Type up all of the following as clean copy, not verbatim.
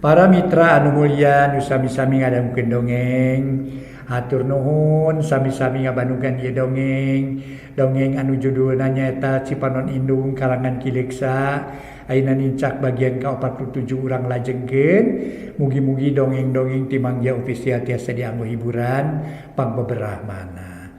Para mitra anu mulya nu sami-sami ngadangukeun dongeng, hatur nuhun sami-sami ngabandugan ieu dongeng. Dongeng anu judulna nyaeta Cipanon Indung karangan Ki Leuksa. Ayeuna nincak bagian ka-47 urang lajengkeun. Mugi-mugi dongeng-dongeng ti Mang Jaya Official tiasa dianggo hiburan pangbeberah mana.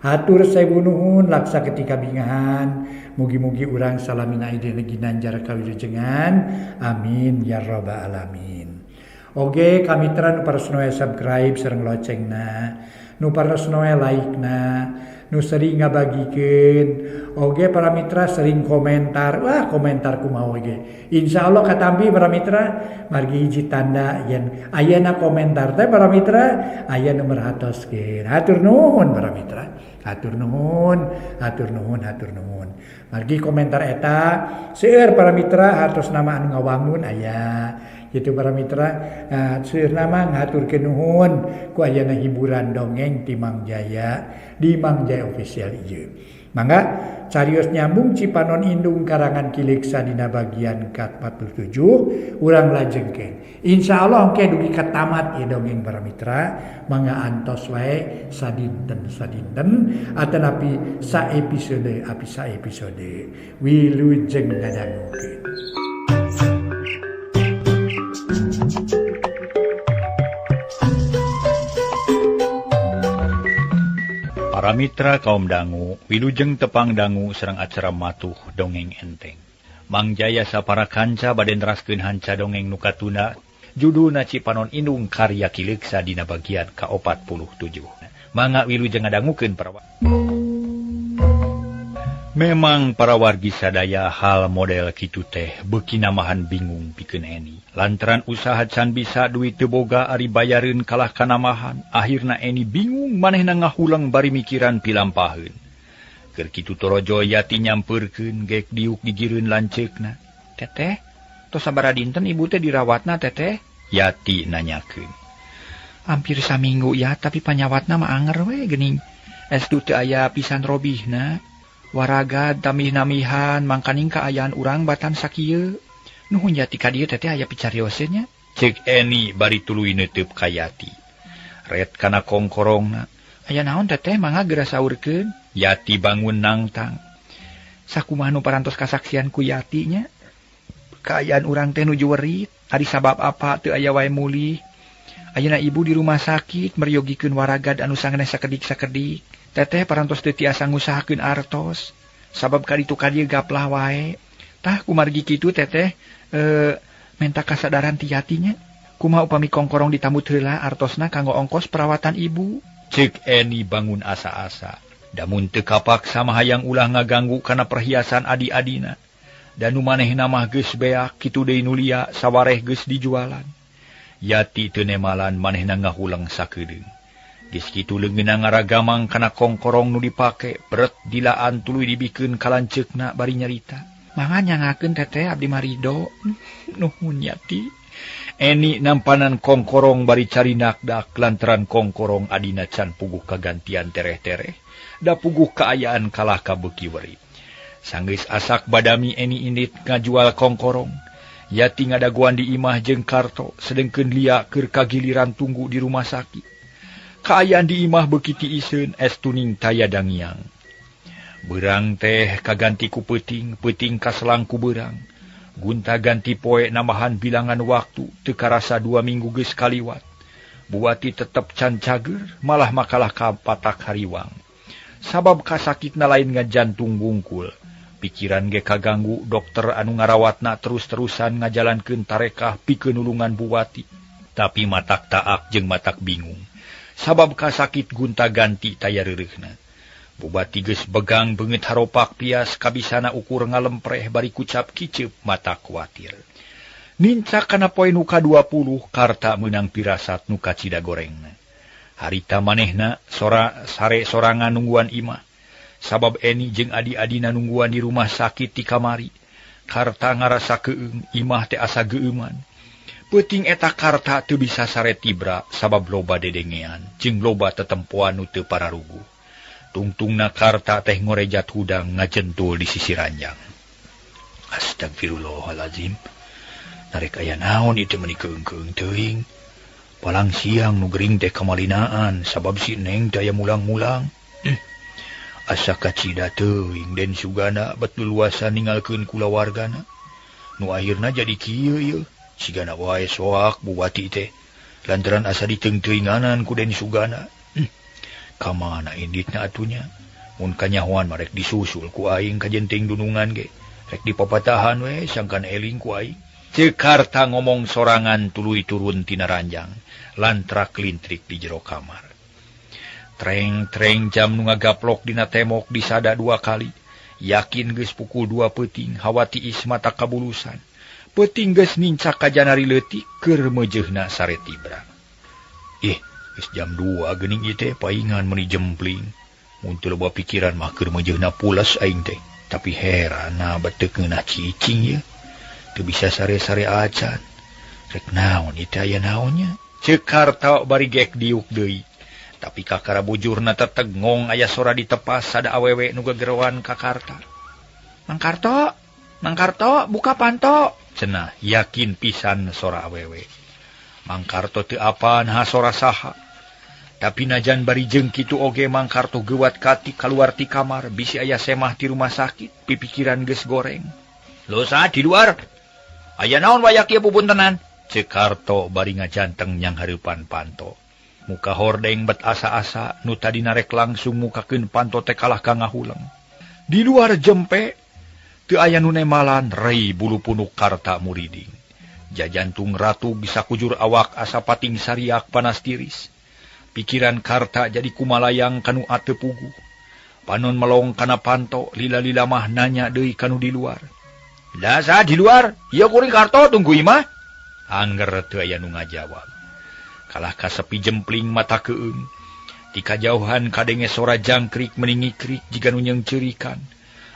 Hatur sewu nuhun laksa ketika bingahan. Mugi-mugi urang salamina ide ginanjar kawilujengan. Amin ya rabbal alamin. Oge kamitra nu paras noe subscribe sareng loncengna, nu paras noe like na, nu sering ngabagikeun. Oge para mitra sering komentar. Wah, komentar kumaha oge. Insya Allah katampi para mitra, margi hiji tanda yen ayana komentar teh para mitra aya nu merhatoskeun. Hatur nuhun para mitra. Hatur nuhun, hatur nuhun, hatur nuhun. Margi komentar eta seueur para mitra hartos nama anu ngawangun aya. Gitu para mitra, seueur nama ngahaturkeun nuhun ku ayana hiburan dongeng ti Mang Jaya di Mang Jaya Official ieu. Mangga carios nyambung Cipanon Indung karangan Ki Leuksa dina bagian ka-47 urang lajengkeun. Insyaallah engke dugi ka tamat ieu dongeng para mitra, mangga antos wae sadinten-sadinten atanapi sa episode api sa episode. Wilujeng ngadangukeun. Para mitra kaum dangu, wilujeng tepang dangu sareng acara matuh dongeng enteng. Mang Jaya sapara kanca bade neraskeun hanca dongeng nu katunda, judulna Cipanon Indung karya Ki Leuksa dina bagian ka-47. Mangga wilujeng ngadangukeun para Memang para wargi sadaya hal model kitu teh beuki namahan bingung pikeun Eni. Lantaran usaha can bisa duit teu boga ari bayareun kalah kanamahan, akhirna Eni bingung manehna ngahulang bari mikiran pilampaheun. Keur kitu torojo Yati nyampeurkeun gek diuk digireun lanceukna. Teteh, tos sabaraha dinten ibu teh dirawatna teteh? Yati nanyakeun. Hampir saminggu ya, tapi panyawatna mah anger we geuning. Estu teu aya pisan robihna. Waraga tamih-namihan mangkaning kaayaan urang batan sakieu. Nuhun Yati ka dieu teteh aya picarioseun nya. Ceuk Eni bari tuluy neuteub ka Yati. Ret kana kongkorongna. Aya naon teteh mangga geura saurkeun? Yati bangun nangtang. Sakumaha nu parantos kasaksian ku Yati nya? Kaayaan urang teh nuju werit, ari sabab apa teu aya wae mulih. Ayeuna ibu di rumah sakit meryogikeun waragad anu sangenes sakedik-sakedik. Teteh parantos teu tiasa ngusahakeun artos sabab kaditu ka dieu gaplah wae. Tah kumargi kitu teteh menta kasadaran ti Yatinya. Kumaha upami kongkorong ditambut heula artosna kanggo ongkos perawatan ibu? Ceuk Eni bangun asa-asa. Damun teu kapaksa mah hayang ulah ngaganggu kana perhiasan adi-adina. Da nu manehna mah geus beak kitu deui nu lia sawareh geus dijualan. Yati teu nemalan manehna ngahulang sakedeung. Geus kitu leungeunna ngaragamang kana kongkorong nu dipake, beret dilaan tuluy dibikeun ka lanceukna bari nyarita. Mangga nyangakeun teteh abdi mah rido. Nuhun Yati. Eni nampanan kongkorong bari carinak-dak lantaran kongkorong adina can puguh kagantian tereh-tereh, da puguh kaayaan kalah ka beuki werit. Sanggeus asak badami Eni indit ngajual kongkorong. Yati ngadaguan di imah jeung Karto, sedengkeun Lia keur kagiliran tunggu di rumah sakit. Kaayaan di imah beuki tiiseun es tuning taya dangiang. Beurang teh kaganti ku peuting, peuting kaselang ku beurang. Gunta ganti poe nambahan bilangan waktu teu karasa 2 minggu geus kaliwat. Buwati tetep can cager, malah makalah ka patak hariwang. Sabab kasakitna lain ngajantung wungkul. Pikiran ge kaganggu dokter anu ngarawatna terus-terusan ngajalankeun tarekah pikeun nulungan Buwati. Tapi matak taak jeung matak bingung. Sabab kasakit gunta-ganti taya reureuhna. Bubati geus begang beungeut haropak pias kabisana ukur ngalempreh bari kucap kiceup mata kuatir. Nincak kana poe nu ka-20 Karta meunang pirasat nu kacida gorengna. Harita manehna sora sare sorangan nungguan imah. Sabab Eni jeung adi-adina nungguan di rumah sakit ti kamari. Karta ngarasa keung imah teh asa geueuman. Peuting eta Karta teu bisa sare tibra sabab loba dedengean jeung loba tetempoan nu teu pararuguh. Tungtungna Karta teh ngorejat hudang ngajentul di sisi ranjang. Astagfirullahalazim. Narek aya naon ieu teh meuni keung-keung teuing. Palang siang nu gering teh kamalinaan sabab si Neng teh aya mulang-mulang. Asa kacida teuing Den Sugana bet luluasa ninggalkeun kulawargana. Nu akhirna jadi kieu ieu. Sigana wae soak Bupati teh. Lantaran asa diteung-teuinganan ku Den Sugana. Kamana inditna atunya? Mun kanyahoan mah rek disusul ku aing ka jenting dunungan ge. Rek dipapatahan we sangkan eling ku aing. Ceuk Karta ngomong sorangan tuluy turun tina ranjang, lantrak lintrik di jero kamar. Treng-treng jam nu ngagaplok dina temok disada dua kali. Yakin geus pukul 2 peuting, hawa tiis mata kabulusan. Peuting geus nincak ka janari leutik keur meujeuhna sare tibra. Ih, geus jam 2 geuning ieu teh paingan meuni jempling. Mun teu loba pikiran mah keur meujeuhna pulas aing teh. Tapi heran na bet teu keunah cicing ieu. Teu bisa sare-sare acan. Rek naon ieu teh aya naonnya? Ceuk Karta bari gek diuk deui. Tapi kakara bujurna teteg ngong aya sora ditepas sada awewe nu gegeroan ka Karta. Mang Karto, Mang Karto, buka panto. Cenah yakin pisan sora awewe. Mang Karto teu apa naha sora saha. Tapi najan bari jeung kitu oge Mang Karto geuwat kati kaluar ti kamar bisi aya semah ti rumah sakit, pipikiran geus goreng. Lho saha di luar? Aya naon wayak ieu bubuntenan? Ceuk Karto bari ngajanteng nyang hareupan panto. Muka hordeng bet asa-asa nu tadi narek langsung mukakeun panto teh kalah ka ngahuleng. Di luar jempe teu aya nu nemalan rei bulu punuk Karta muriding. Jajantung ratu bisa kujur awak asa pating sariak panas tiris. Pikiran Karta jadi kumalayang kanu ateu puguh. Panon melong kana panto lila-lila mah nanya deui kanu di luar. Lah saha di luar? Ieu kuring Karto tunggu imah. Angger teu aya nu ngajawab. Kalah kasepi jempling mata keung. Ti kajauhan kadenge sora jangkrik meningikrik jiga nu nyeungceurikan.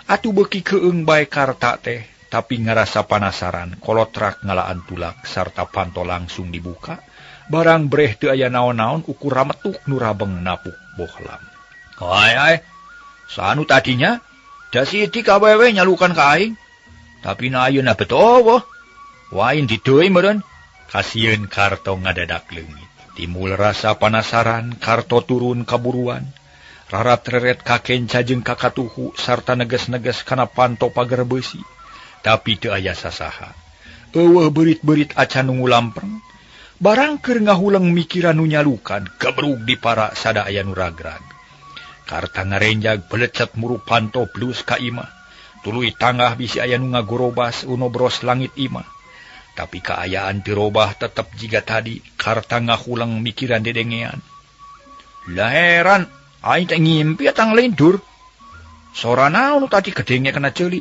Atuh beuki keung bae Karta teh, tapi ngarasa panasaran kolotrak ngalaan tulak sarta panto langsung dibuka. Barang breh teu aya naon-naon ukur rametuk nu rabeng napuk bohlam. Ai ai, sanu tadinya da si kawewe nyalukan ka aing. Tapi na ayeuna bet eueuh. Wain dideui meureun. Kasieun Karto ngadadak leungit. Timbul rasa panasaran, Karto turun kaburuan. Rarat-reret kakenca jeung kakatuhu sarta neges-neges kana panto pager beusi. Tapi teu aya sasaha. Eueuh beurit-beurit acan nu ngulampreng. Barang keur ngahuleng mikiran nu nyalukan, gebrug di para sada aya nu ragrag. Karta ngarenjag belecet muru panto blus ka imah. Tuluy tangah bisi aya nu ngagorobas unobros langit imah. Tapi kaayaan dirobah tetep jiga tadi, Karta ngahuleng mikiran dedengean. Lah heran, aing teh ngimpi atang lindur. Sora naon nu tadi gedenge kena ceuli.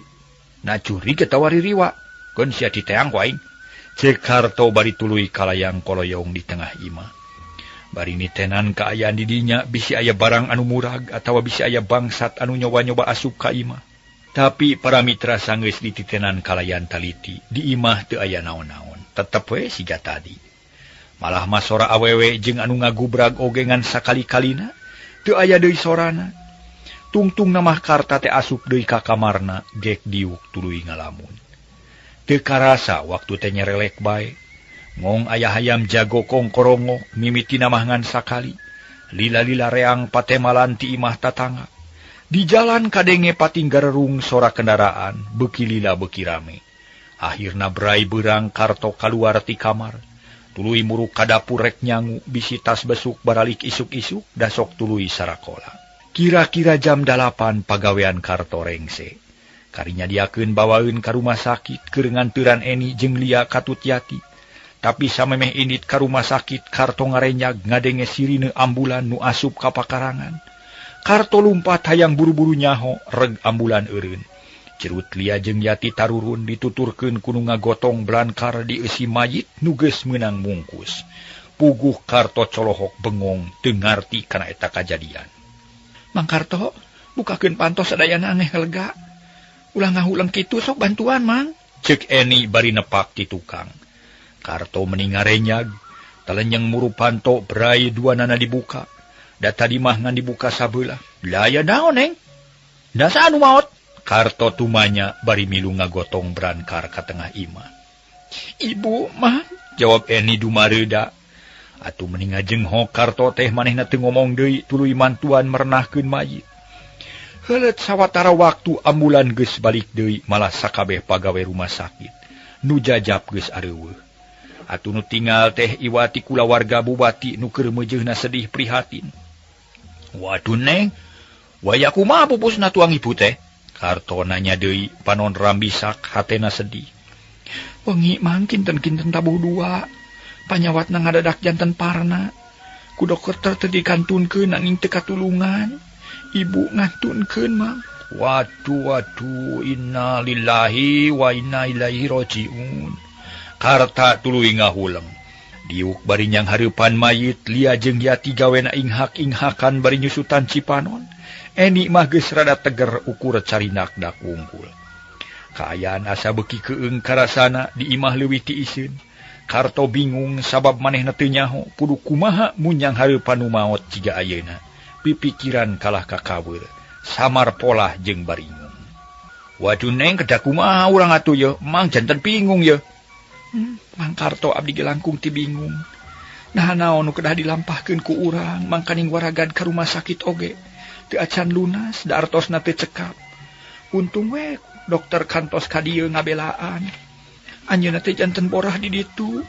Na curi getawari riwa. Keun sia diteang ku aing. Ceuk Karto bari tuluy kalayang koloyong di tengah imah. Bari nitenan kaayaan di dinya bisi aya barang anu murag atawa bisi aya bangsat anu nyoba-nyoba asup ka imah. Tapi para mitra sanggeus dititenan kalayan taliti, di imah teu aya naon-naon, tetep we siga tadi. Malah mah sora awewe jeung anu ngagubrag oge ngan sakali-kalina, teu aya deui sorana. Tungtung namah Karta teh asup deui ka kamarna, gek diuk tuluy ngalamun. Teu karasa waktu teh nyerelek bae. Ngong aya hayam jago kongkorongok mimitina mah ngan sakali. Lila-lila reang patemalan ti imah tatangga. Di jalan kadenge pating garerung sora kendaraan, beuki lila beuki rame. Akhirna brai beurang Karto kaluar ti kamar. Tuluy muruk ka dapur rek nyangu bisi tas besuk baralik isuk-isuk dasok tuluy sarakola. Kira-kira jam 8 pagawean Karto rengse. Karinya diakeun bawaeun ka rumah sakit keur nganteuran Eni jeung Lia katutyati. Tapi samemeh indit ka rumah sakit Karto ngarenyag ngadenge sirine ambulan nu asup ka pakarangan. Karto lumpat hayang buru-buru nyaho reg ambulan eureun. Cerut Lia jeung Yati tarurun dituturkeun ku nu ngagotong blankar dieusi mayit nu geus meunang mungkus. Puguh Karto colohok bengong teu ngarti kana eta kajadian. Mang Karto, bukakeun panto sadayana angeh lega. Ulah ngahuleng kitu sok bantuan, Mang. Ceuk Eni bari nepak ti tukang. Karto meni ngarenyag, talenyeng muru panto brai dua nana dibuka. Da tadi mah ngan dibuka sabelah. Lah aya naon, Neng? Da saha nu maot? Karto tumanya bari milu ngagotong brankar ka tengah imah. Ibu mah jawab Eni dumareuda. Atuh mending ngajenghok Karto teh manehna teu ngomong deui tuluy mantuan merenahkeun mayit. Heuleut sawatara waktu ambulan geus balik deui malah sakabeh pagawe rumah sakit nu jajap geus areuweuh. Atuh nu tinggal teh iwati kulawarga bupati nu keur meujeuhna sedih prihatin. Waduh neng, waya kumaha pupusna tuang ibu teh? Karto nanya deui panon rambisak hatena sedih. Wengi mang kinten-kinten tabuh dua. Panyawatna ngadadak janten parna. Ku dokter teh dikantunkeun nanging teu katulungan. Ibu ngantunkeun mang. Waduh waduh innalillahi wa inna ilaihi rajiun. Karta tuluy ngahuleng. Diuk bari nyang hareupan mayit Lia jeung Yati gawena inghak-inghakan bari nyusutan Cipanon. Eni mah geus rada teger ukur carinak dak wungkul. Kaayaan asa beuki keung karasana di imah leuwih ti iseun. Karto bingung sabab manehna teu nyaho kudu kumaha munyang hareupan nu maot jiga ayeuna. Pipikiran kalah kakaweur, samar polah jeung baringung. Waduh neng kedah kumaha urang atuh ye, mang janten bingung ye. Mang Karto abdi ge langkung ti bingung. Nah naon nu kedah dilampahkeun ku urang mangkaning waragad ka rumah sakit oge. Teu acan lunas da artosna teu cekap. Untung we dokter kantos ka dieu ngabelaan. Anjeunna teh janten borah di ditu.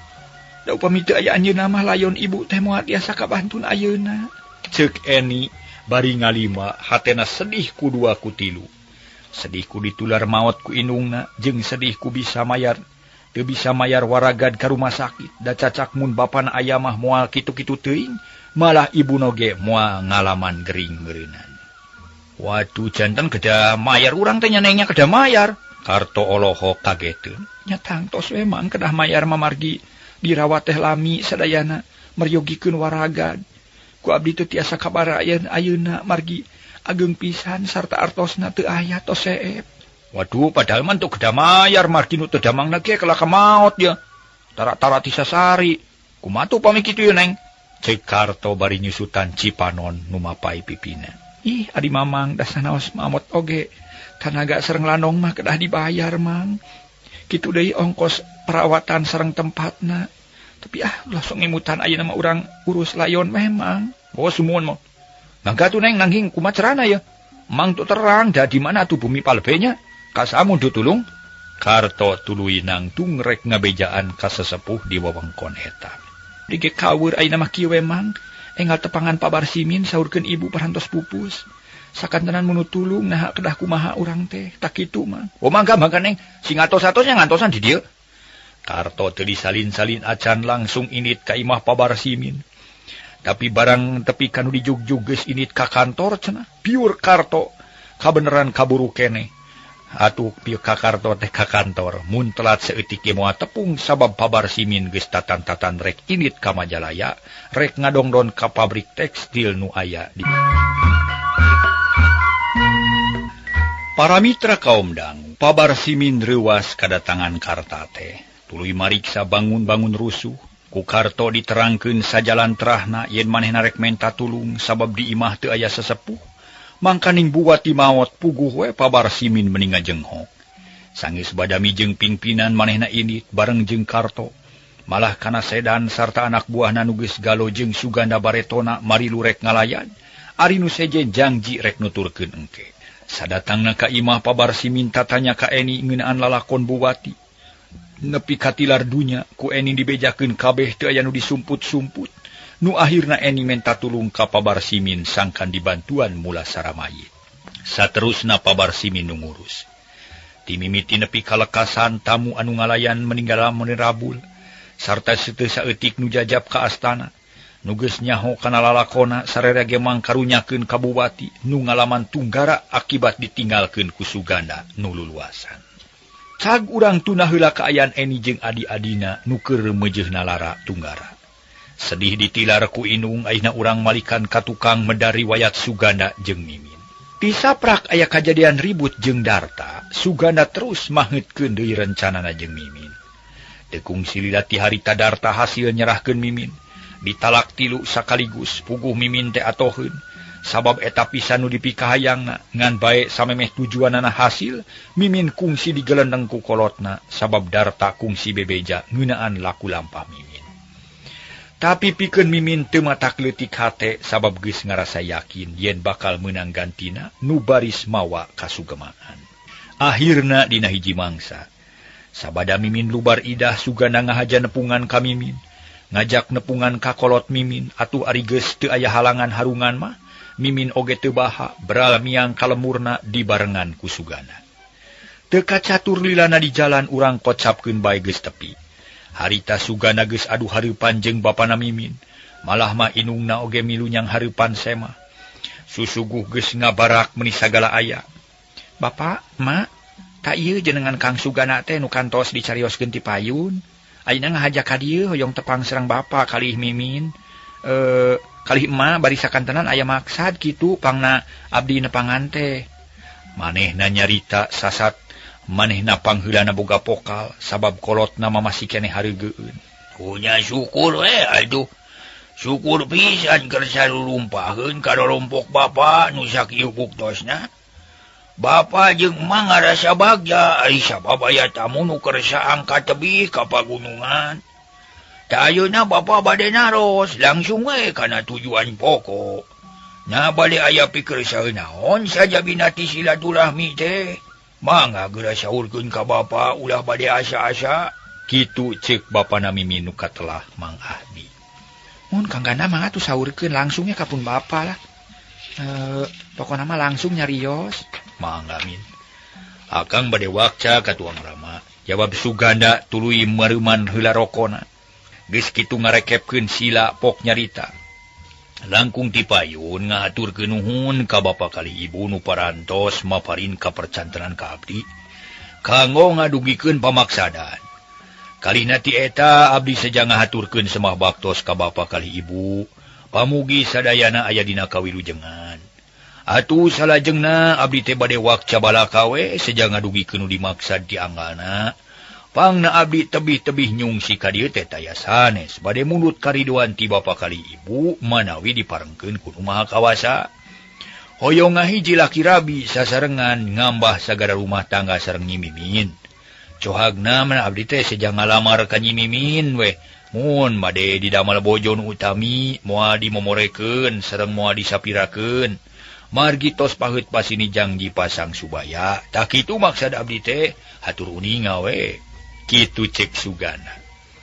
Da upami teu aya anjeunna mah layon ibu teh moal tiasa kabantun ayeuna. Ceuk Eni bari ngalima hatena sedih ku dua ku tilu. Sedih ku ditular maot ku indungna jeung sedih ku bisa mayar teu bisa mayar waragad ka rumah sakit. Da cacak mun bapana aya mah moal kitu-kitu teuing, malah ibu noge moal ngalaman gering meureunan. Waduh janten kedah mayar urang teh nya nengnya kedah mayar. Karto olohok kageteun. Nya tangtos we mang kedah mayar mamargi dirawat teh lami sadayana meryogikeun waragad. Ku abdi teu tiasa kabarayan ayeuna margi ageng pisan sarta artosna teu aya tos seep. Waduh padahal mah teu kedah mayar margi nu teu damangna ge kalah ka maot ye. Tara-tara ti sasari. Kumaha tuh pami kitu ye neng? Ceuk Karto bari nyusutan Cipanon nu mapai pipina. Ih adi mamang da sanaos maot oge. Tanaga sareng lanong mah kedah dibayar mang. Kitu deui ongkos perawatan sareng tempatna. Tapi ah langsung ngemutan ayeuna mah urang urus layon memang. Oh sumuhun mah. Mangga tuh neng nanghing kumaha carana ya? Mang tuh terang da di mana tuh bumi palebenya? Kasamun ditulung. Karto tuluy nangtung rek ngabejaan ka sesepuh di wewengkon eta. Dige kaweur ayeuna mah kieu we mang. Enggal tepangan Pak Barsimin saurkeun ibu parantos pupus. Sakantenan mun tulung naha kedah kumaha urang teh tak kitu mah. Oh mangga mangga neng sing atos-atosnya ngantosan di dieu. Karto teu disalin-salin acan langsung init ka imah Pak Barsimin. Tapi barang tepi kanu dijugjug geus init ka kantor cenah. Piur Karto kabeneran kaburu keneh. Atuh pieu ka Karto teh ka kantor mun telat saeutik ge moal tepung sabab Pak Barsimin geus tatan-tatan rek init ka Majalaya rek ngadongdon ka pabrik tekstil nu aya di. Para mitra kaum dangu, Pak Barsimin reuwas kadatangan Karta teh. Tuluy mariksa bangun-bangun rusuh. Ku Karto diterangkeun sajalan terahna yen manehna rek menta tulung sabab di imah teu aya sesepuh. Mangkaning buwati maot puguh we Pak Barsimin meni ngajenghok. Sanggeus badami jeung pingpinan manehna indit bareng jeung Karto. Malah kana sedan sarta anak buahna nu geus galo jeung Suganda baretona marilu rek ngalayan. Ari nu sejen jangji rek nuturkeun engke. Sadatangna ka imah Pak Barsimin tatanya ka Eni ngeunaan lalakon Buwati. Nepi katilar dunya ku Eni dibejakeun kabeh teu aya nu disumput-sumput. Nu akhirna Eni menta tulung ka Pak Barsimin sangkan dibantuan mulasara mayit. Saterusna Pak Barsimin nu ngurus. Timimiti nepi kalekasan tamu anu ngalayan meninggal rabul sarta seteu saeutik nu jajap ka astana. Nu geus nyaho kana lalakona sarere ge mangkarunyakeun ka Buwati nu ngalaman tunggara akibat ditinggalkeun ku Suganda nu luluasan. Cag urang tunah heula kaayaan Eni jeung adi-adina nu keur meujeuhna lara tunggara. Sedih ditilar ku indung ayeuna urang malikan ka tukang medar riwayat Suganda jeung Mimin. Tisaprak aya kajadian ribut jeung Darta, Suganda terus maheutkeun deui rencanana jeung Mimin. Teu kungsi lila ti harita Darta hasil nyerahkeun Mimin. Ditalak tilu sakaligus puguh Mimin teh atoheun. Sabab eta pisan nu dipikahayangna ngan bae samemeh tujuanana hasil Mimin kungsi digelendeng ku kolotna sabab Darta kungsi bebeja ngeunaan laku lampah Mimin. Tapi pikeun Mimin teu matak leutik hate sabab geus ngarasa yakin yen bakal meunang gantina nu baris mawa kasugemaan. Akhirna dina hiji mangsa sabada Mimin lubar idah Suganda ngahaja nepungan ka Mimin, ngajak nepungan ka kolot Mimin atuh ari geus teu aya halangan harungan mah Mimin oge teu baha beral miang kalemurna dibarengan ku Suganda. Teu kacatur lilana di jalan urang kocapkeun bae geus tepi. Harita Suganda geus adu hareupan jeung bapana Mimin, malah mah inungna oge milu nyang hareupan semah. Susuguh geus ngabarak meuni sagala aya. Bapak, Mak, tak ieu jenengan Kang Suganda teh nu kantos dicarioskeun ti payun. Ayeuna ngahaja ka dieu hoyong tepang sareng bapa kalih Mimin. Kalih emak bari sakantenan aya maksad kitu pangna abdi nepangan teh. Manehna nyarita sasat, manehna pangheulana boga pokal sabab kolotna mah masih keneh hareugeun. Punya syukur we aduh. Syukur pisan keur sarurumpaheun ka rorompok bapa nu sakieu buktosna. Bapa jeung emak ngarasa bagja ari sabab aya tamu nu kersa angkat tebih ka pagunungan. Ta ayeuna bapa bade naros langsung we kana tujuan pokok. Nah bade aya pikersa naon sajabina ti silaturahmi teh. Mangga geura saurkeun ka bapa ulah bade asa-asa. Kitu ceuk bapana Mimin nu katelah Mang Ahdi. Mun Kang Ganda mah atuh saurkeun langsungnya ka pun bapa lah. Pokona mah langsung nyarios. Mangga Min. Akang bade wakca ka tuang Rama. Jawab Suganda tuluy mareuman heula rokona. Geus kitu ngarekepkeun sila pok nyarita. Langkung ti payun ngahaturkeun nuhun ka bapa kali ibu nu parantos maparin kapercantenan ka abdi kanggo ngadugikeun pamaksadan. Kalihna ti eta abdi seja ngahaturkeun semah baktos ka bapa kali ibu, pamugi sadayana aya dina kawilujengan. Atuh salajengna abdi teh bade wakca balaka we seja ngadugikeun nu dimaksad ti anggalna. Pangna abdi tebih-tebih nyungsi ka dieu teh taya sanes bade mulut kariduan ti bapa kali ibu manawi diparengkeun ku Nu Maha Kawasa. Hoyong ngahiji laki rabi sasarengan ngambah sagara rumah tangga sareng Nyi Mimin. Cohagna mana abdi teh seja ngalamar ka Nyi Mimin weh. Mun bade didamal bojo nu utami moal dimomorekeun sareng moal disapirakeun. Margi tos paheut pasini jangji pasang subaya. Tah kitu maksad abdi teh hatur uninga we. Kitu cek Suganda.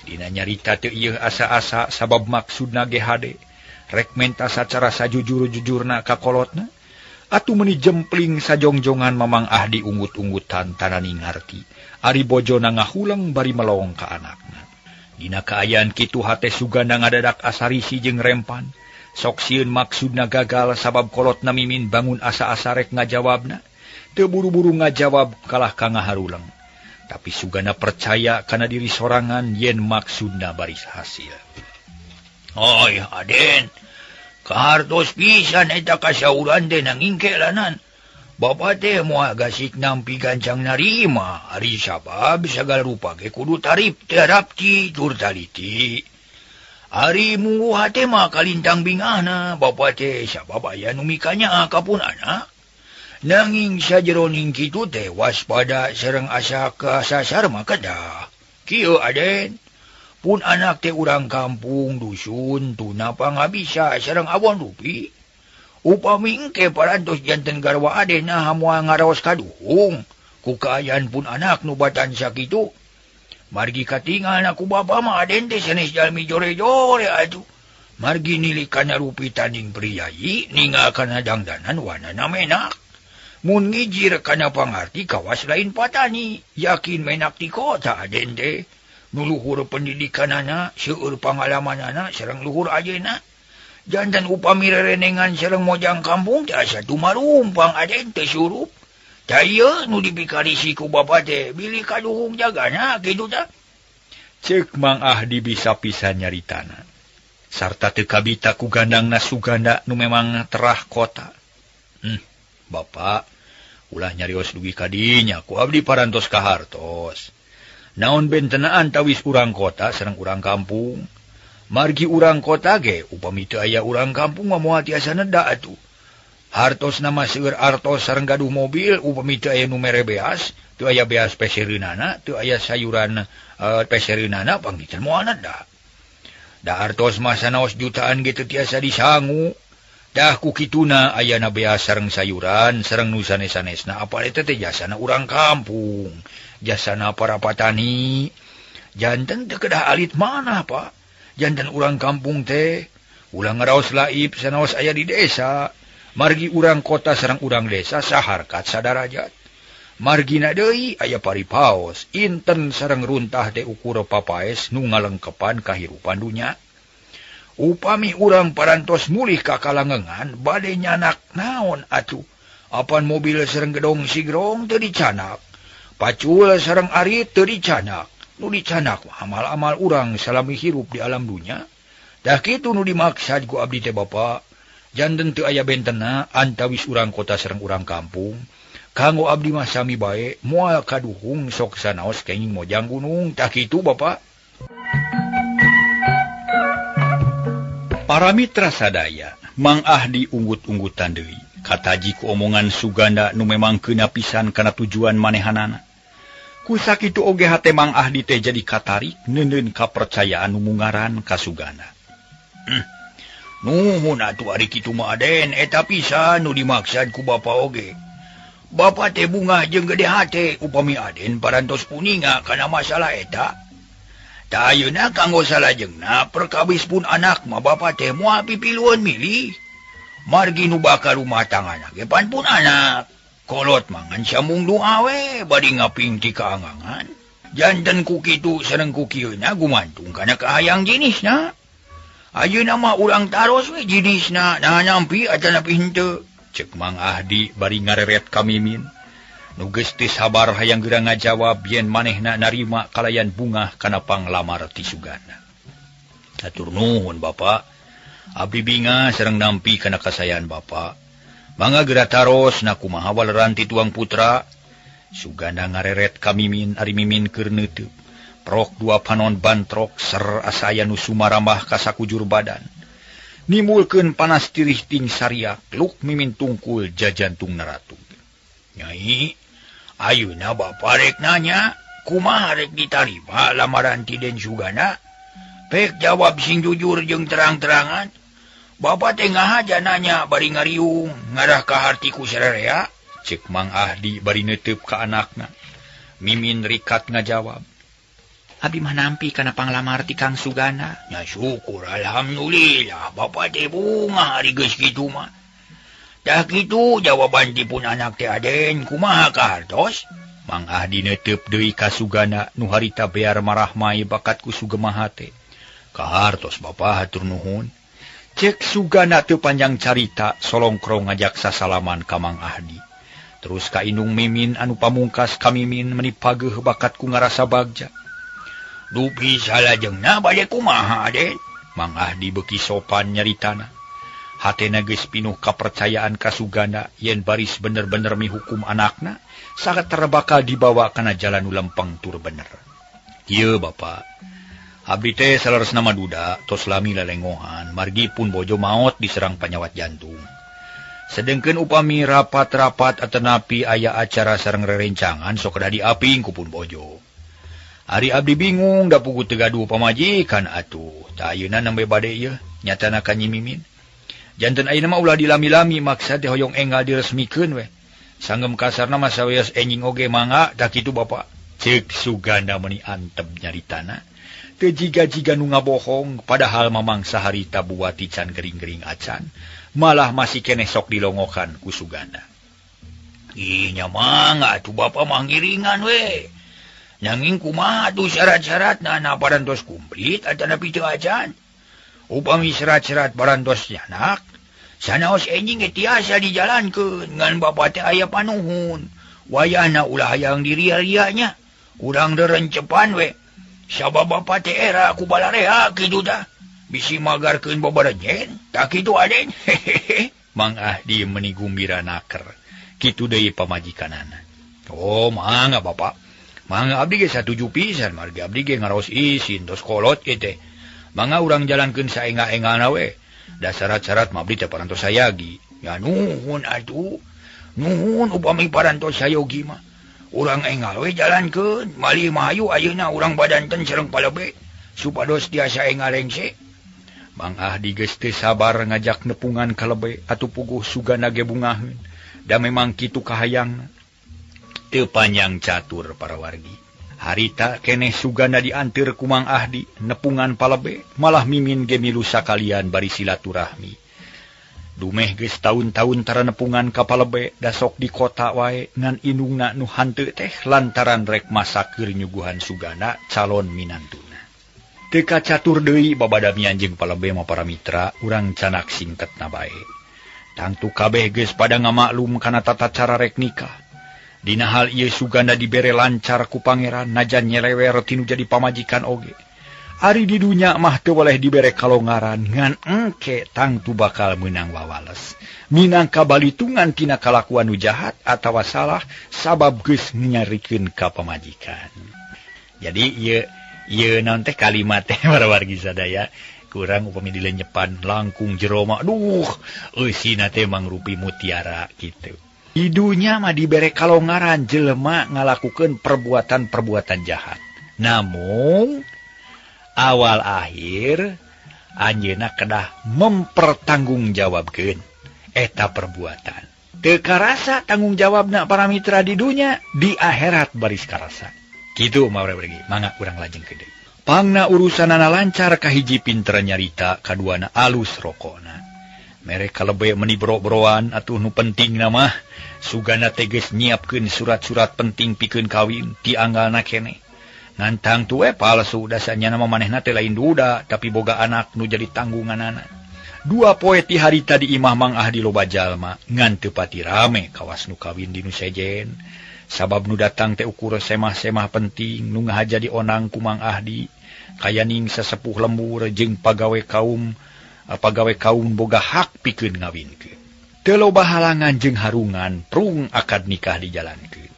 Dina nyarita teu ieu asa-asa sabab maksudna ge hade. Rek menta sacara sajujur-jujurna ka kolotna. Atuh meuni jempling sajongjongan Mamang Ahdi unggut-unggutan tanani ngarti. Ari bojona ngahuleng bari melong ka anakna. Dina kaayaan kitu hate Suganda ngadadak asa risi jeung rempan. Sok sieun maksudna gagal sabab kolotna Mimin bangun asa-asa rek ngajawabna. Teu buru-buru ngajawab kalah ka ngaharuleng. Tapi Suganda percaya kana diri sorangan yen maksudna baris hasil. Oi Aden, kahartos pisan eta kasauran teh nanging kelanan. Bapa teh moal gasik nampi gancang narima, ari sabab sagala rupa ge kudu tarif terapti tur taliti. Ari munggu hate mah kalintang bingahna, bapa teh sabab aya nu mikanya ka pun anak. Nanging sajeroning kitu teh waspada sareng asa kasasar mah kedah. Kieu Aden, pun anak teh urang kampung dusun tuna pangabisa sareng awon rupi. Upami engke parantos janten garwa Aden nah moal ngaraos kaduhung. Ku kaayaan pun anak nu batan sakitu. Margi katingal ku bapa mah Aden teh sanes jalmi jore-jore atuh. Margi nilik kana rupi tanding priyayi ningal kana dangdanan wanana menak. Mun ngijir kana pangarti kawas lain patani, yakin menak ti kota Aden teh. Nu luhur pendidikanana, seueur pangalamanana sareng luhur ajena. Jantan upami rerenengan sareng mojang kampung teh asa tumarumpang Aden teh surup. Tah ieu nu dipikarisi ku bapa teh bilih kaduhung jagana kitu tah. Ceuk Mang Ahdi bisa pisan nyaritana. Sarta teu kabita ku gandangna Suganda nu memang terah kota. Bapak ulah nyarios dugi kadinya ku abdi parantos kahartos. Naon bentenaan tawis urang kota sareng urang kampung. Margi urang kota ge upami teu aya urang kampung mah moal tiasa neda atuh. Hartos nama seueur artos sareng gaduh mobil upami teu aya nu mere beas, teu aya beas pesereunana, teu aya sayuran pesereunana panggitan moal da. Da artos mah sanaos jutaan ge teu tiasa disangu. Dah ku kituna ayana beas sareng sayuran sareng nu sanes-sanesna apa eta teh jasana urang kampung, jasana para patani. Janten teu kedah alit mana Pak. Janten urang kampung teh ulah ngaraos laib sanaos aya di desa. Margi urang kota sareng urang desa saharkat sadarajat. Margina deui aya paripaos, inten sareng runtah teh ukur papaes nu ngalengkepan kahirupan dunya. Upami urang parantos mulih ka kalangengan bade nyanak naon atuh. Apan mobil sareng gedong sigrong teu dicanak. Pacul sareng arit teu dicanak. Nu dicanak amal-amal urang salami hirup di alam dunya. Dah kitu nu dimaksad ku abdi teh Bapak. Janten teu aya bentena antawis urang kota sareng urang kampung. Kanggo abdi mah sami bae moal kaduhung sok sanaos kenging mojang gunung. Tah kitu Bapak. Para mitra sadaya, Mang Ahdi unggut-unggutan deui. Kataji ku omongan Suganda nu memang keuna pisan kana tujuan manehanana. Ku sakitu oge hate Mang Ahdi teh jadi katarik neuneun kapercayaan nu mungaran ka Suganda. Nuhun atuh ari kitu mah Aden, eta pisan nu dimaksad ku bapa oge. Bapa teh bungah jeung gede hate upami Aden parantos uninga kana masalah eta. Tah ayeuna kanggo salajengna perkawis pun anak mah bapa teh moal pipilueun milih. Margi nu bakal rumah tangana ge pan pun anak. Kolot mah ngan sambung doa we bari ngapingti kaangangan. Janten ku kitu sareng ku kieuna gumantung kana kahayang jenisna. Ayeuna mah urang taros we jenisna nah nampi atanapi henteu. Cek Mang Ahdi bari ngareret ka Mimin. Nu geus teu sabar hayang geura ngajawab yen manehna narima kalayan bungah kana panglamar ti Suganda. Hatur nuhun Bapak. Abdi bingah sareng nampi kana kasayaan Bapak. Mangga geura taros na kumaha waleran ti tuang putra. Suganda ngareret ka Mimin ari Mimin keur neuteub. Prok dua panon bantrok ser asa aya nu sumarambah ka sakujur badan. Nimulkeun panas tirih ting sariak luk Mimin tungkul jajantung naratu. Nyai, ayeuna Bapa rek nanya, kumaha rek ditarima lamaran ti Den Suganda? Pek jawab sing jujur jeung terang-terangan. Bapa teh ngahaja nanya bari ngariung ngarah ka harti ku sararea. Cek Mang Ahdi bari neuteub ka anakna. Mimin rikat ngajawab. Abi mah nampi kana panglamar ti Kang Suganda. Nya syukur alhamdulillah Bapa teh bungah ari geus kitu mah. Tah kitu jawaban ti pun anak teh Aden kumaha kahartos? Mang Ahdi neuteub deui ka Suganda nu harita bear marahmai bakat ku sugema hate. Kahartos Bapa hatur nuhun. Cek Suganda teu panjang carita solongkrong ngajak sasalaman ka Mang Ahdi. Terus ka indung Mimin anu pamungkas ka Mimin meni pageuh bakat ku ngarasa bagja. Dupi salajengna bade kumaha Aden? Mang Ahdi beuki sopan nyaritana. Hatena geus pinuh kapercayaan ka Suganda yen baris bener-bener mihukum anakna saketer bakal dibawa kana jalan nu lempeng tur bener. Ieu Bapa, abdi teh saleresna mah duda tos lami lelengohan margi pun bojo maot diserang panyawat jantung. Sedengkeun upami rapat-rapat atanapi aya acara sareng rerencangan sok kedah diaping ku pun bojo. Ari abdi bingung da puguh teu gaduh pamajikan atuh. Tah ayeuna nembe bade ieu nyatana ka Nyi Mimin. Janten ayeuna mah ulah dilami-lami maksa teh hoyong enggal diresmikeun we. Sanggem kasarna mah sawios enjing oge mangga tah kitu Bapa. Ceuk Suganda meuni antep nyaritana. Teu jiga-jiga nu ngabohong padahal mamang saharita buati can gering-gering acan. Malah masih keneh sok dilongokan ku Suganda. Ih nya mangga atuh Bapa mah ngiringan we. Nanging kumaha atuh syarat-syaratna na parantos kumplit atanapi teu acan. Upami syarat-syarat parantos nyanak, sanaos enjing ge tiasa dijalankeun ngan bapa teh aya panuhun. Wayahna ulah hayang diria-ria nya. Urang derencepan we. Sabab bapa teh era ku balarea kitu tah. Bisi magarkeun babarenyen, tah kitu Aden. Hehehe. Mang Ahdi meuni gumbira naker. Kitu deui pamajikanana. Oh, mangga Bapak. Mangga abdi ge satuju pisan margi abdi ge ngaraos isin tos kolot ge teh. Mangga urang jalankeun saenga-engana we. Da syarat-syarat mah abdi teh parantos sayagi. Ya nuhun atuh. Nuhun upami parantos sayogi mah. Urang enggal we jalankeun, malih mah hayu ayeuna urang badanten sareng palebe supados tiasa engal rengse. Mang Ahdi geus teu sabar ngajak nepungan kalebe atuh puguh Sugana ge bungaheun. Da memang kitu kahayangna. Teu panjang catur para wargi. Harita keneh Sugana dianteur ku Mang Ahdi nepungan palebe malah Mimin ge milu sakalian bari silaturahmi. Dumeh geus taun-taun tara nepungan ka palebe da sok di kota wae ngan indungna nu hanteu teh lantaran rek masak keur nyuguhan Sugana calon minantuna. Teu kacatur deui babadamian jeung palebe mah para mitra urang canak singketna bae. Tangtu kabeh geus pada ngamaklum kana tata cara rek nikah. Dina hal ieu Sugana dibere lancar ku pangeran najan nyelewer tinu jadi pamajikan oge. Ari di dunya mah teu boleh dibere kalongaran ngan engke tangtu bakal meunang wawales. Minangka balitungan tina kalakuan nu jahat atawa salah sabab geus nyarikeun ka pamajikan. Jadi ieu naon teh kalimat teh para wargi sadaya kurang upami dilenyepan langkung jero mah duh eusina teh mangrupi mutiara kitu. Idunya mah dibere kalongaran jelema ngalakukeun perbuatan-perbuatan jahat. Namun awal akhir anjeunna kedah mempertanggungjawabkeun eta perbuatan. Teu karasa tanggung jawabna para mitra di dunya, di akhirat baris karasa. Kitu mah urang mangga urang lajengkeun deui. Pangna urusanana lancar kahiji pinter nyarita, kaduana alus rokona. Mereka lebih meni bro-broan atuh nu penting nama Sugana teges nyiapkeun surat-surat penting pikeun kawin ti anggalna keneh. Ngantang tuh palsu dasanya nama manehna teh lain duda tapi boga anak nu jadi tanggunganana. Dua poe ti harita di imah Mang Ahdi loba jalma ngan teu pati rame kawas nu kawin di nu sejen. Sabab nu datang teh ukur semah-semah penting nu ngahaja dionang ku Mang Ahdi kayaning sesepuh lembur jeung pagawe kaum boga hak pikeun ngawinkeun. Teu loba halangan jeung harungan prung akad nikah dijalankeun.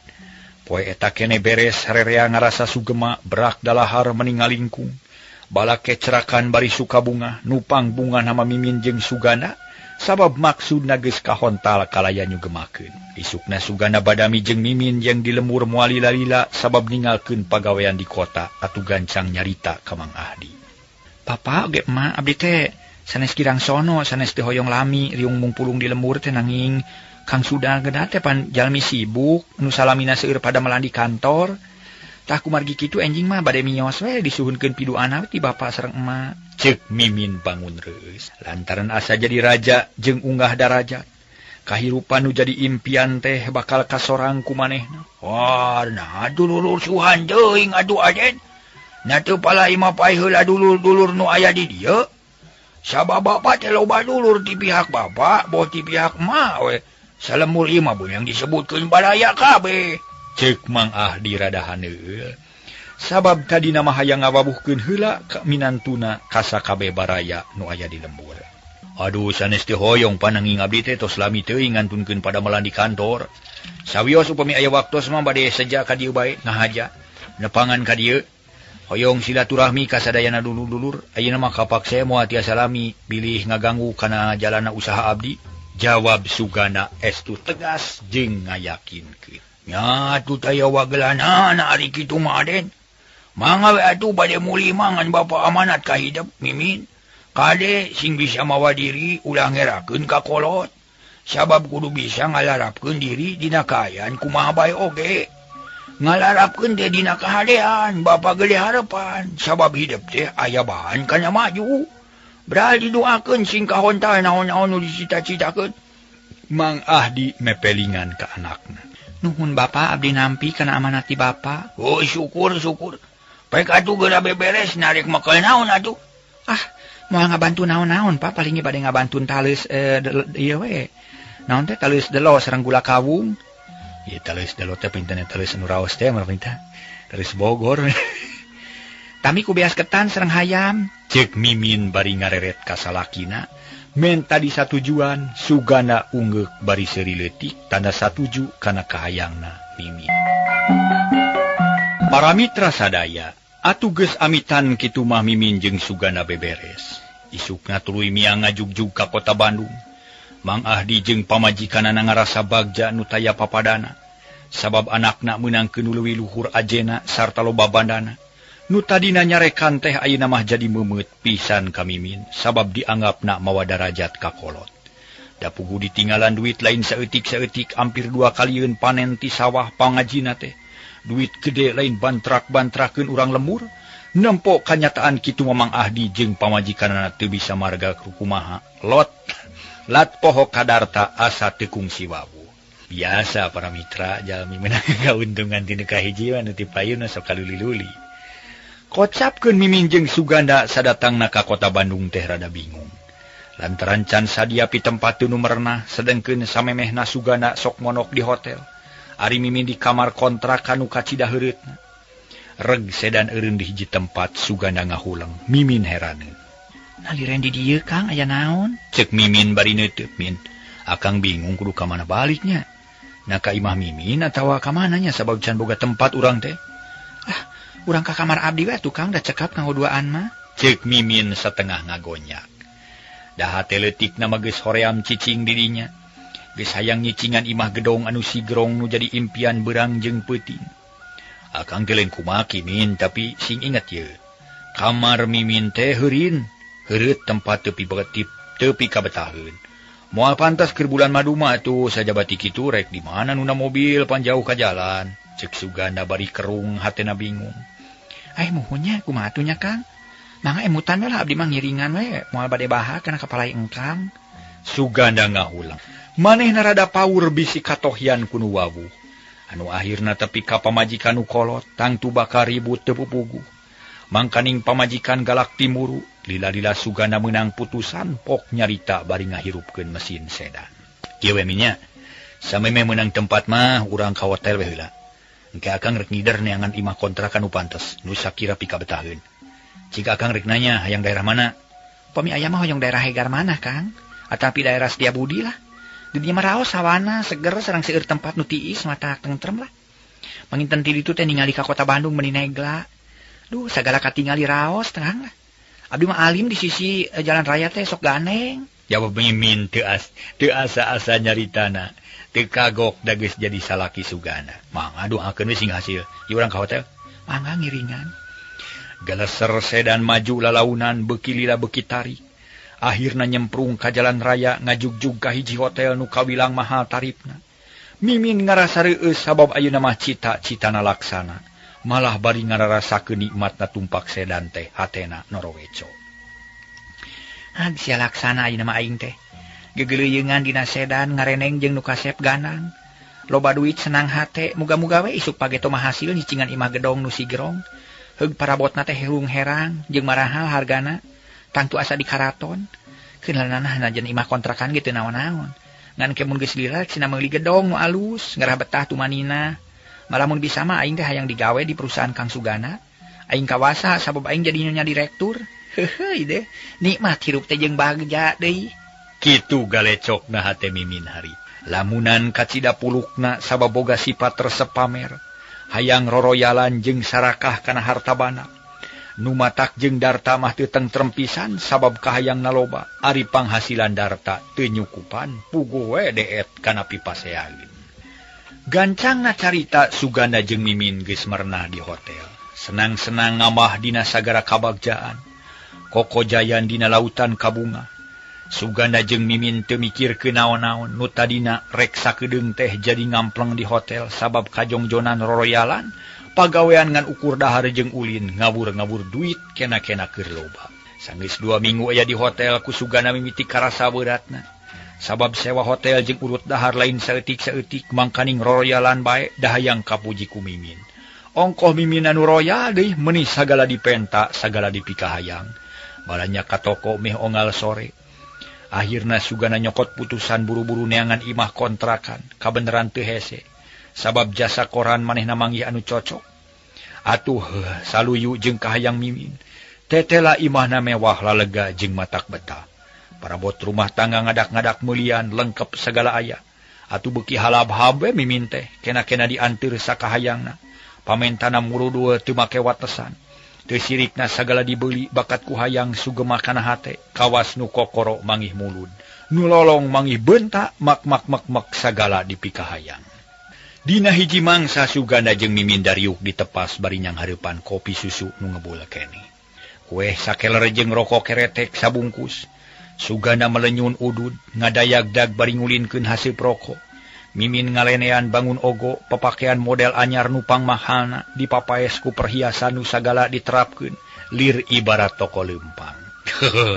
Poe eta keneh beres rerea ngarasa sugema berak dalahar meni ngalingkung. Balake cerakan bari sukabunga nupang bunga nama Mimin jeung Sugana sabab maksudna geus kahontal kalaya nyugemakeun. Isukna Sugana badami jeung Mimin jeung di lembur moal lila-lila sabab ninggalkeun pagawean di kota atuh gancang nyarita ka Mang Ahdi. Papa ge emak abdi teh sanes kirang sono sanes teu hoyong lami riung mungpulung di lembur teh nanging Kang Suda geda teh pan jalmi sibuk nu salamina seueur pada melan di kantor. Tah kumargi kitu enjing mah bade mios we disuhunkeun piduana ti bapa sareng emak. Ceuk Mimin bangun reus lantaran asa jadi raja jeung unggah darajat. Kahirupan nu jadi impian teh bakal kasorang ku manehna. Wah, nah dulur suhan teuing atuh aden. Na teu pala imah pae heula dulur-dulur nu aya di dieu. Sabab bapa teh loba dulur ti pihak bapa, boh ti pihak emak we. Salemur imah bun yang disebutkeun baraya kabeh. Ceuk Mang Ahdi rada haneul. Sabab tadina mah hayang ngawabuhkeun heula ka minantuna ka sakabeh baraya nu aya di lembur. Aduh sanes teu hoyong pananging abdi teh tos lami teuing ngantunkeun padamelan di kantor. Sawios upami aya waktos mah bade seja ka dieu bae ngahaja. Nepangan ka dieu. Hoyong silaturahmi ka sadayana dulur-dulur. Ayeuna mah kapaksa moal tiasa lami bilih ngaganggu kana jalana usaha abdi. Jawab Sugana estu tegas jeung ngayakinkeun. Nya atuh taya wagelanana ari kitu mah aden. Mangga we atuh bade mulih mah ngan bapa amanat ka hidep Mimin. Kade sing bisa mawa diri ulah ngerakeun ka kolot. Sabab kudu bisa ngalarapkeun diri dina kaayaan kumaha bae oge. Ngalarapkeun teh dina kahadean bapa gede harepan sabab hidep teh aya bahan kana maju. Beral didoakeun sing kahontal naon-naon nu dicita-citakeun. Mang Ahdi mepelingan ka anakna. Nuhun bapa abdi nampi kana amanat ti bapa. Oh syukur syukur. Baik atuh geura beberes narik mekel naon atuh. Ah, moal ngabantu naon-naon pa paling ge bade ngabantu taleus ieu we. Naon teh taleus delo sareng gula kawung. Ieu taleus delo teh pinten taleus nu raos teh mah pinten. Taleus Bogor. Tami ku beas ketan sareng hayam. Ceuk Mimin bari ngareret ka salakina. Menta disatujuan Sugana unggeuk bari seuri leutik tanda satuju kana kahayangna Mimin. Para mitra sadaya, atuh geus amitan kitu mah Mimin jeung Sugana beberes. Isukna tuluy miang ngajugjug ka kota Bandung. Mang Ahdi jeung pamajikanana ngarasa bagja nu taya papadana. Sabab anakna meunangkeun nu leuwih luhur ajena sarta loba bandana. Nu tadina nyarekan teh ayeuna mah jadi meumeut pisan ka Mimin sabab dianggapna mawa darajat ka kolot. Da puguh ditinggalan duit lain saeutik-saeutik hampir dua kalieun panen ti sawah pangajina teh. Duit gede lain bantrak-bantrakeun urang lembur. Nempo kanyataan kitu Mamang Ahdi jeung pamajikanana teu bisa marga kumaha. Lot lat poho kadarta asa teu kungsi wawuh. Biasa para mitra jalmi meunang kauntungan ti nu kahiji mah nu ti payuna sok kaluli-luli. Kocapkeun Mimin jeung Suganda sadatangna ka kota Bandung teh rada bingung. Lantaran can sadia pitempat nu merenah sedengkeun samemehna Suganda sok monok di hotel. Ari Mimin di kamar kontrakan nu kacida heureutna. Reg sedan eureun di hiji tempat Suganda ngahuleng. Mimin heraneun. Naliren di dieu Kang aya naon? Cek Mimin bari neuteut Min. Akang bingung kudu ka mana baliknya. Na ka imah Mimin atawa ka mana nya sabab can boga tempat urang teh. Ah, urang ka kamar abdi we atuh Kang da cekap kanggo duaan mah. Cek Mimin satengah ngagonyak. Da hate leutikna mah geus hoream cicing di dinya. Geus hayang nyicingan imah gedong anu sigrong nu jadi impian beurang jeung peuting. Akang teh lain kumaki Min, tapi sing inget ye. Kamar Mimin teh heurin, heureut tempat teu pibetip, teu pikabetaheun. Moal pantas keur bulan madu mah atuh sajabati kitu rek di mana nuna mobil panjauh ka jalan. Cek Suganda bari kerung hatena bingung. Ai muhunnya kumaha atuh nya Kang? Mangga emutan we lah abdi mah ngiringan we, moal bade bahak kana kapalai engkang. Suganda ngahulang. Manehna rada paur bisi katohyan ku nu wawuh. Anu akhirna tepi ka pamajikan nu kolot tangtu bakal ribut teu pupuguh. Mangkaning pamajikan galak timuru, lila-lila Suganda meunang putusan pok nyarita bari ngahirupkeun mesin sedan. Kieu we minya, samemeh meunang tempat mah urang ka hotel we heula. Engke akang rek ngider neangan imah kontrakan nu pantes, nu sakira pikabetaheun. Jika akang rek nanya hayang daerah mana? Pami aya mah hoyong daerah Hegar mana, Kang? Atapi daerah Setiabudi lah. Di dieu mah raos hawana seger sareng seueur tempat nu tiis mata tentrem lah. Panginten ti ditu teh ningali ka kota Bandung meuni negla. Duh, sagala katingali raos terang lah. Abdi mah alim di sisi jalan raya teh sok gandeng. Jawab Mimin teu asa-asa nyaritana. Teu kagok da geus jadi salaki Suganda. Mangga doakeun we sing hasil. Ieu urang ka hotel. Mangga ngiringan. Geleser sedan maju lalaunan beuki lila beuki tarik. Akhirna nyemprung ka jalan raya ngajugjug ka hiji hotel nu kawilang mahal tarifna. Mimin ngarasa reueus sabab ayeuna mah cita-citana laksana. Malah bari ngararasakeun nikmatna tumpak sedan teh hatena noroweco. Ah, sia laksana ayeuna mah aing teh. Gegeleuyeungan dina sedan ngareneng jeung nu kasep ganang. Loba duit senang hate, muga-muga we isuk pageto mah hasil nyicingan imah gedong nu sigrong. Heug parabotna teh herung herang jeung marahal hargana. Tangtu asa di karaton. Keuneulanana najan imah kontrakan ge teu naon-naon. Ngan ke mun geus lila cenah meuli gedong nu alus, ngarah betah tumanina. Malah mun bisa mah aing teh hayang digawe di perusahaan Kang Sugana. Aing kawasa sabab aing jadi nyonya direktur. Heuheuy deh, nikmat hirup teh jeung bagja deui. Kitu galecokna hate Mimin hari. Lamunan kacida pulukna sabab boga sifat resep pamer. Hayang roroyalan jeung sarakah kana harta bana. Nu matak jeung darta mah teu tentrem pisan sabab kahayangna loba. Ari panghasilan darta teu nyukupan, puguh we deet kana pipaseaeun. Gancangna carita Suganda jeung Mimin geus merenah di hotel. Senang-senang ngamah dina sagara kabagjaan. Kokojayan dina lautan kabunga. Suganda jeung Mimin teu mikirkeun naon-naon. Nu tadina rek sakedeung teh jadi ngampleng di hotel sabab kajongjonan roroyalan. Pagawean ngan ukur dahar jeung ulin, ngabur-ngabur duit kena-kena keur loba. Sanggeus 2 minggu aya di hotel ku Suganda mimiti karasa beuratna. Sabab sewa hotel jeung urut dahar lain saeutik-saeutik mangkaning roroyalan bae dahayang kapuji ku Mimin. Ongkoh Mimin anu royal deui meuni sagala dipenta, sagala dipikahayang. Balanya ka toko meh ongal sore. Akhirna Suganda nyokot putusan buru-buru neangan imah kontrakan, kabeneran teu hese. Sabab jasa koran manehna manggih anu cocok. Atuh saluyu jeung kahayang Mimin. Tetela imahna mewah lalega jeung matak betah. Parabot rumah tangga ngadak-ngadak meulian lengkap segala aya. Atuh beuki halab-hab we Mimin teh, kena-kena dianteur sakahayangna. Pamentana murudul teu make watesan. Teu sirikna sagala dibeuli bakat ku hayang sugema kana hate, kawas nu kokoro mangih mulud. Nu lolong manggih bentak mak mak mak mak sagala dipikahayang. Dina hiji mangsa Suganda jeung Mimin dariuk ditepas bari nyanghareupan kopi susu nu ngebul keneh. Kueh sakeler jeung rokok keretek sabungkus. Suganda melenyun udud ngadayagdag bari ngulinkeun haseup rokok. Mimin ngalenean bangun ogo pepakean model anyar nupang mahalna dipapaes ku perhiasan nu sagala diterapkeun lir ibarat toko leumpang.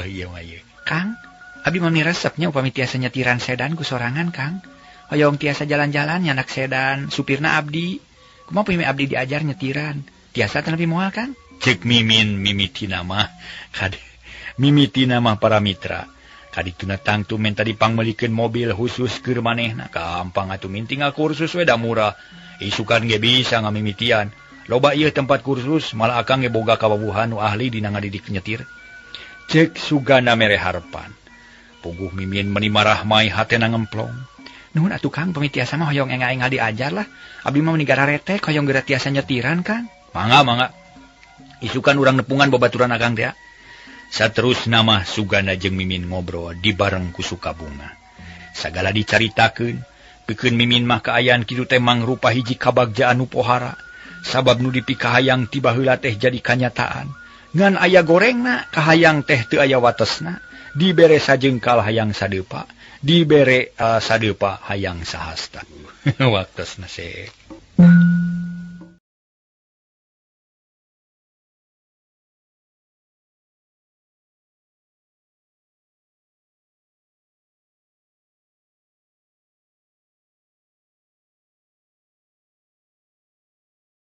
Ieu mah ieu. Kang, abdi mah miresepnya upami tiasa nyetiran sedan ku sorangan, Kang. Hoyong tiasa jalan-jalan nyanak sedan, supirna abdi. Kumaha upami abdi diajar nyetiran? Tiasa teh nepi moal, Kang? Cek Mimin mimitina mah kade mimitina mah para mitra. Kadituna tangtu menta dipangmeulikeun mobil khusus keur manehna. Gampang atuh min tinggal kursus we da murah. Isukan ge bisa ngamimitian. Loba ieu tempat kursus malah akang ge boga kawabuhan nu ahli dina ngadidik nyetir. Cek Suganda mere harepan. Puguh Mimin meuni marah mai hatena ngemplong. Nuhun atuh Kang, pami tiasa mah hoyong enga-enga diajar lah. Abdi mah meuni gararetek hoyong geura tiasa nyetiran, Kang. Mangga mangga. Isukan urang nepungan babaturan akang teh. Saterusna mah Suganda jeung Mimin ngobrol di bareng ku Sukabunga. Sagala dicaritakeun, pikeun Mimin mah kaayaan kitu teh mangrupa hiji kabagjaan nu pohara. Sabab nu dipikahayang ti baheula teh jadi kanyataan. Ngan aya gorengna, kahayang teh teu aya watesna. Dibere sajengkal hayang sadeupa, dibere sadeupa hayang sahasta. Waktosna sek.